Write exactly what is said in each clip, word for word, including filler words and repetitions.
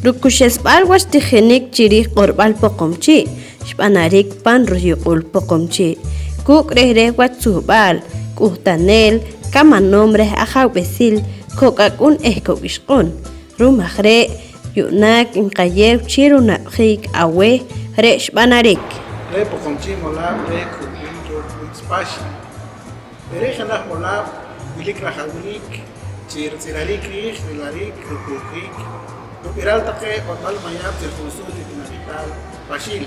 Rukuxesb'al wach tijinik chi riij q'orb'al Poqomchi' xb'anarik pan ruyuq'ul Poqomchi' kuuk' reh reh wach tzuhb'al, k'uhtaneel, kamanoom reh ajawb'esil, kok'ak'un eh kok'ixq'un. Ru'um aj re', yu'naak nqayeew chi runab'jiik aweh re' xb'anarik. Re' Poqomchi' Molaab' reh Ju'jun Rooj Witz Paxil. Re' jenaj molaab' wilik rajawriik chi ritz'irariik riij, rilariik, rikuhjiik, rub'iral taqe q'orb'al mayaab' chi rijunsut i tinamitaal Paxil.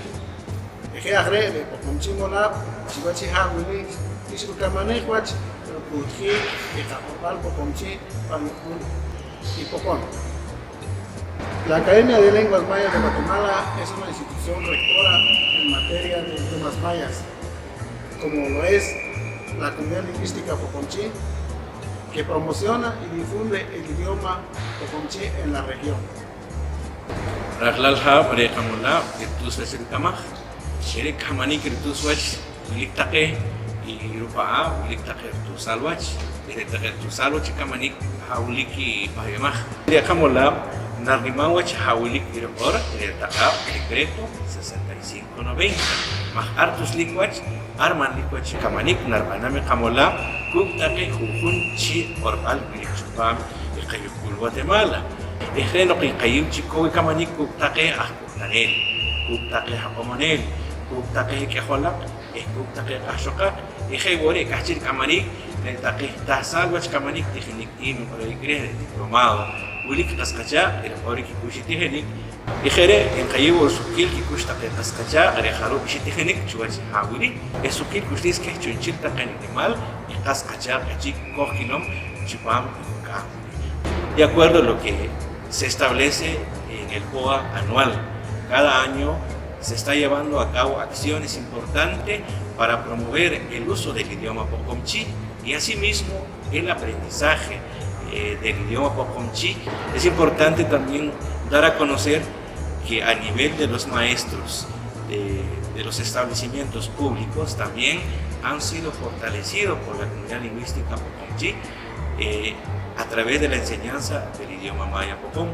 Eh je' aj re', re' Poqomchi' Molaab' chiwach i ha' wili xrukamanej wach rukuhtjiik i qaq'orb'al Poqomchi' pan yuq'ul i Poqom. La Academia de Lenguas Mayas de Guatemala es una institución rectora en materia de idiomas mayas, como lo es la Comunidad Lingüística Poqomchi', que promociona y difunde el idioma Poqomchi' en la región. Rajlaal haab' reh qamolaab' i rituut wach rikamaj, re' kamanik rituut wach wilik taqe i rupaab', wilik taqe rituusaal wach, eh re' taqe rituusaal wach i kamanik ha' wilik i pahb'imaj. Re' qamolaab' nariniman wach ha' wilik i riq'or reh taqaab' decreto sesenta y cinco noventa, maj ar tuslik wach, ar manlik wach i kamanik narib'anam i qamolaab' kuuk' taqe ju'jun chii' q'orb'al wilik chupaam i qayuq'ul Guatemala. Eh re' noq nqayeew chik kow i kamanik kuuk' taqe aj k'uhtaneel, kuuk' taqe aq'omoneel, kuuk' taqe k'ijolaq eh kuuk' taqe q'ahxoqaq. Eh je' wo' re' k'ahchi' rik'amarik re' taqe tahsaal wach kamanik tijinik tiim nq'ororik reh, re' diplomado, wilik qas qachaaq' i riq'orik kik'ux i tijinik. Eh je' re' nqayeew wo' suqkiil kik'ux taqe qas qachaaq' re' jarub' xitijinik chuwach i ha' wili eh suqkiil k'uxliis keh chu'nchel taqe ni'nimaal eh qas qachaaq' k'ahchi' kojkilom chipaam i juk'aam. De acuerdo a lo que se establece en el POA anual, cada año se está llevando a cabo acciones importantes para promover el uso del idioma poqomchi' y asimismo el aprendizaje, eh, del idioma poqomchi'. Es importante también dar a conocer que a nivel de los maestros de, de los establecimientos públicos también han sido fortalecidos por la comunidad lingüística poqomchi', eh, a través de la enseñanza del idioma maya poqom.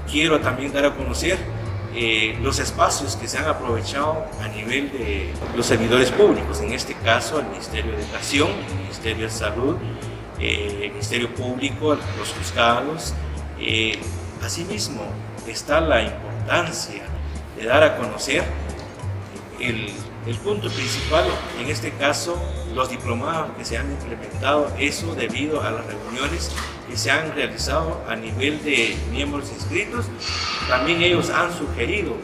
Quiero también dar a conocer, eh, los espacios que se han aprovechado a nivel de los servidores públicos, en este caso el Ministerio de Educación, el Ministerio de Salud, eh, el Ministerio Público, los juzgados. Eh, asimismo, está la importancia de dar a conocer el, el punto principal, en este caso, los diplomados que se han implementado, eso debido a las reuniones que se han realizado a nivel de miembros inscritos. También ellos han sugerido,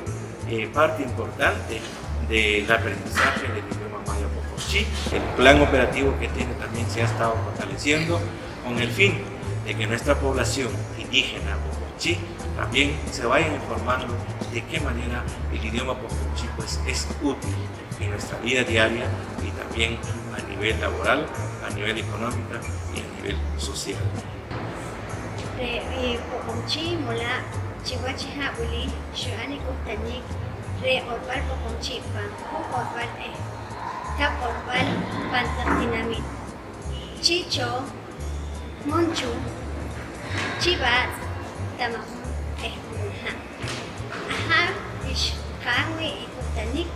eh, parte importante del aprendizaje del idioma maya poqomchi'. El plan operativo que tiene también se ha estado fortaleciendo con el fin de que nuestra población indígena poqomchi' también se vayan informando de qué manera el idioma poqomchi', pues, es útil en nuestra vida diaria y también a nivel laboral, a nivel económica y a nivel social. Re' i Poqomchi' Molaab' chiwach i ha' wili xu'an i k'uhtanik reh q'orb'al Poqomchi' pan jun q'orb'al eh kab' q'orb'al pan taq tinamit Chi' Chooh, Munchuh, Chi' B'aatz', Tamahun eh Junulha'. Aha' xqa'n wii' i k'uhtanik,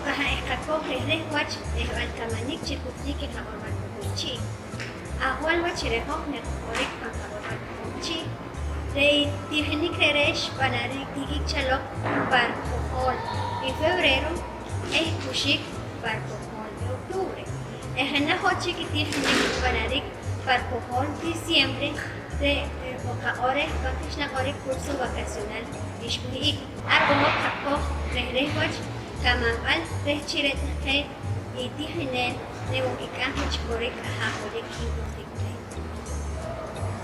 pa ha' eh qakoj reh reh wach rehb'al kamanik chi kutjik i qaq'orb'al Poqomchi'. Ajwal wach chi re' hoj naq'orik pan qaq'orb'al Poqomchi'. Re' i tijinik re're' xb'anarik tijiik chaloq pa rikojool i febrero eh k'uxik pa rikojool i octubre. Eh jenaj wo' chik i tijinik xb'anarik pa rikojool diciembre, re' qaq'or reh pan q'ij xnaq'orik curso vacacional xwih'ik. Ar wo' hoj qakoj reh reh wach kamanb'al reh chi re' taqe i tijineel re' wo' kik'am wach korik aha' horik nk'uhtik reh.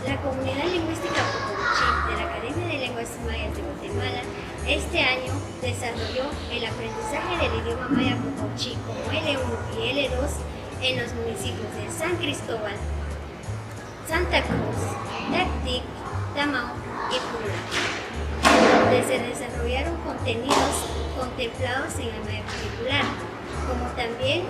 La Comunidad Lingüística Poqomchi' de la Academia de Lenguas Mayas de Guatemala este año desarrolló el aprendizaje del idioma maya Poqomchi' como L uno y L dos en los municipios de San Cristóbal, Santa Cruz, Tactic, Tamahun y Puno. Se desarrollaron contenidos contemplados en el matricular, como también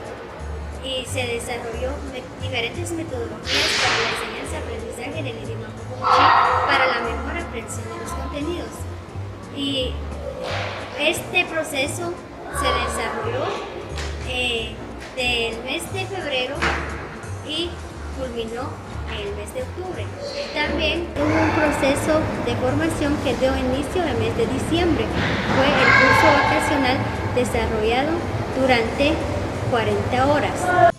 y se desarrolló me- diferentes metodologías para la enseñanza-aprendizaje del idioma poqomchi para la mejor aprensión de los contenidos. Y este proceso se desarrolló eh, del mes de febrero y culminó el mes de octubre. También hubo un proceso de formación que dio inicio el mes de diciembre. Fue el curso vacacional desarrollado durante cuarenta horas.